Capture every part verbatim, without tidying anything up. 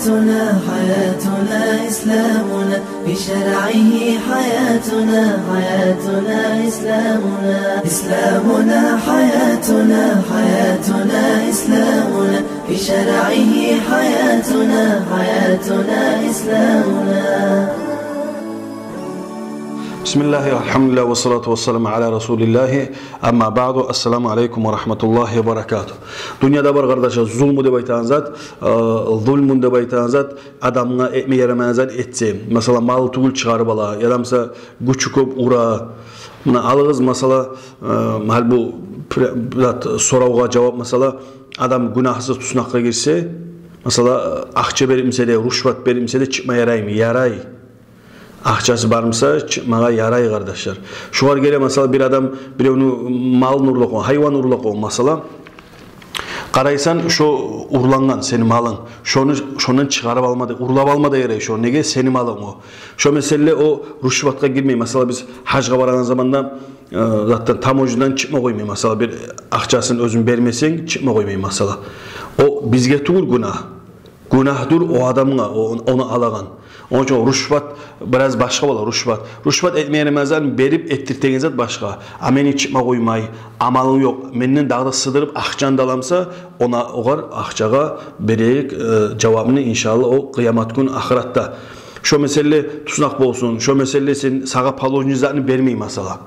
حياتنا، حياتنا إسلامنا، بشرعه حياتنا، حياتنا إسلامنا. إسلامنا حياتنا، حياتنا إسلامنا، بشرعه حياتنا، حياتنا إسلامنا. بسم الله والحمد لله والصلاة والسلام على رسول الله. أما بعد، السلام عليكم ورحمة الله وبركاته. Дюньяда бар, къардашлар, зулму деп айтагъан зат, э, зулмун деп айтагъан зат, адамгъа этме ярамайгъан зат этсе, масала, мал тюгюл чыгъарып ала, яда, масала, гючю кёп ура. Муна алыгъыз, масала, э, гьали бу пре-, зат, соравгъа жавап, масала, адам гюнагьсыз туснакъгъа гирсе, масала, акъча берип буса да, рушват берип буса да, чыкъма яраймы? Ярай. Акъчасы бар буса, чыкъмагъа ярай, къардашлар. Шогъар геле, масала, бир адам биревню малын урлап къойгъан, гьайван урлап къойгъан, масала. Къарайсан, шо урлангъан сени малынг, шону, шондан чыгъарып алма да, урлап алма да ярай шону. Неге? Сени малынг о. Шо меселе о рушватгъа гирмей. Масала, биз гьажгъа барагъан заманда, э, затдан, таможнядан чыкъма къоймай. Масала, бир акъчасын оьзюнг бермесенг, чыкъма къоймай, масала. О бизге тюгюл гюнагь. Гюнагьдыр о адамгъа, о, ону алагъан. Ону учун рушват бираз башгъа бола, рушват. Рушват этме ярамайгъан затны берип этдиртеген зат башгъа. А мени чыкъма къоймай, амалым ёкъ, менден дагъы да сыдырып акъчаны да ала буса, она, огъар, акъчагъа берейик, э, жавабын, иншаллагь, о къыямат гюн ахыратда. Шо меселе туснакъ болсун, шо меселе сен, сагъа положенный затны бермей, масала.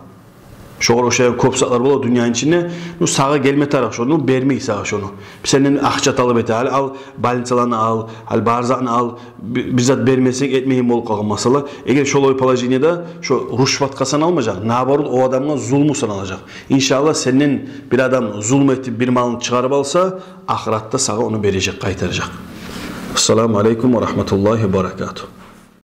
Шогъар ошайгъан кёп затлар бола дюньяны ичинде. Ну, сагъа гелме тарыкъ шо, ну, бермей сагъа шону. Сенден акъча талап эте, гьали ал, больницаланы ал, гьали бар затны ал, би-, бир зат бермесенг, этмейген болуп къалгъан, масала. Эгер шолай положениеде шо рушватгъа саналмажакъ, наоборот, о адамгъа зулму саналажакъ. Иншаллагь, сенден бир адам зулму этип бир малын чыгъарып алса, ахыратда сагъа ону бережек, къайтаражакъ. Ассаламу алейкум ва рагьматуллагьи ва баракатугь.